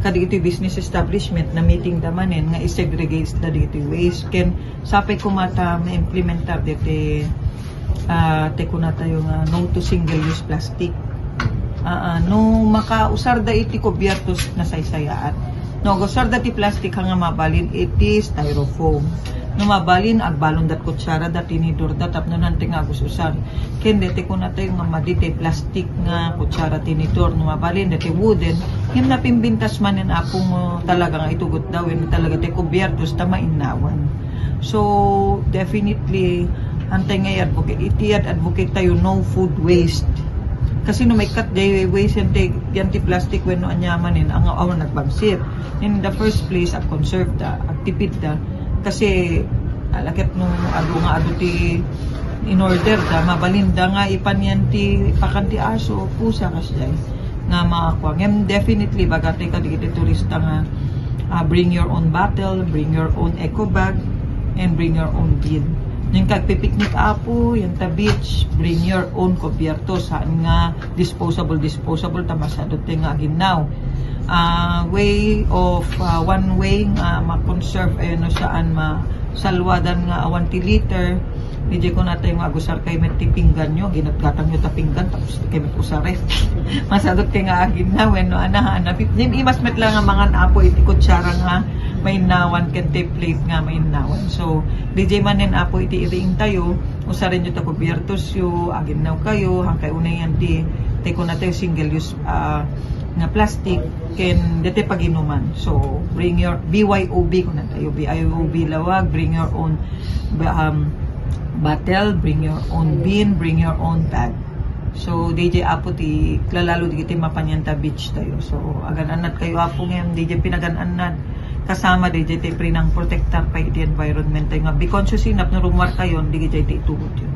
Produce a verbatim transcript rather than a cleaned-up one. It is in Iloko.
Dagiti business establishment, na-meeting da manen nga i-segregate da dagiti waste. Ken sapay koma ta ma-implementar dagiti, ah, ti kunatayo nga no to single-use plastic. Ah, ah, no makausar da iti kubyertos, nasaysayaat. No agusar da ti plastic, nga mabalin iti styrofoam. No mabalin, agbalon dat kutsara da, tinidor da, tapno nante nga agus-usar. Ken deti kunatayo nga madi ti plastic nga kutsara, tinidor, no mabalin deti wooden, ngem napimbintas manen, Apo, nga talaga nga itugot da wenno talaga ti kubyertos ta mainnawan. So, definitely, antay nga i-advocate, iti ad-advocate tayo, no food waste. Kasi no maikkat jay waste yan ti, yan ti plastic wenno ania manen, nga awan nagbagsit. In the first place, ag-conserve da, agtipid da. Kasi, ala ket no adu nga adu ti in-order da, mabalin da nga ipan yan ti pakan ti aso, pusa, kasjay. Nga makakua. Ngem definitely, baga ti kadagiti turista nga, ah, bring your own bottle, bring your own eco bag, and bring your own bin. Ngem kagpipiknik, Apo, yan ta beach, bring your own kubyertos, saan nga disposable, disposable, ta masadut ti nga aginnaw. Ah, way of, ah, one way nga ma-conserve, ayun, no, saan masalwadan nga awan ti liter. Diay kunatayo nga agusar kayo met ti pinggan nyo, ginatgatang nyo ta pinggan, tapos di kayo met usaren. Masadut ti nga aginnaw, wenno, ana, ana, ngem imas met la nga mangan, Apo, iti kutsara nga mainnawan ken ti plate nga mainnawan. So, diay manen, Apo, iti iriing tayo, usaren nyo ta kubyertos yo, aginnaw kayo, han kayo unay yan ti, ti kunatayo single use, ah, nga plastic, ken deti paginuman. So, bring your B Y O B, kunatayo, B Y O B lawag, bring your own ba-, um, bottle, bring your own bin, bring your own bag. So, diay, Apo, ti lalalo dagiti mapan yan ta beach tayo. So, agan-annad kayo, Apo, ngem diay pinagan-annad, kasama diay ti prinang protektar pay iti environment tayo nga be conscious enough no rummuar kayo, diay ti itugot yo.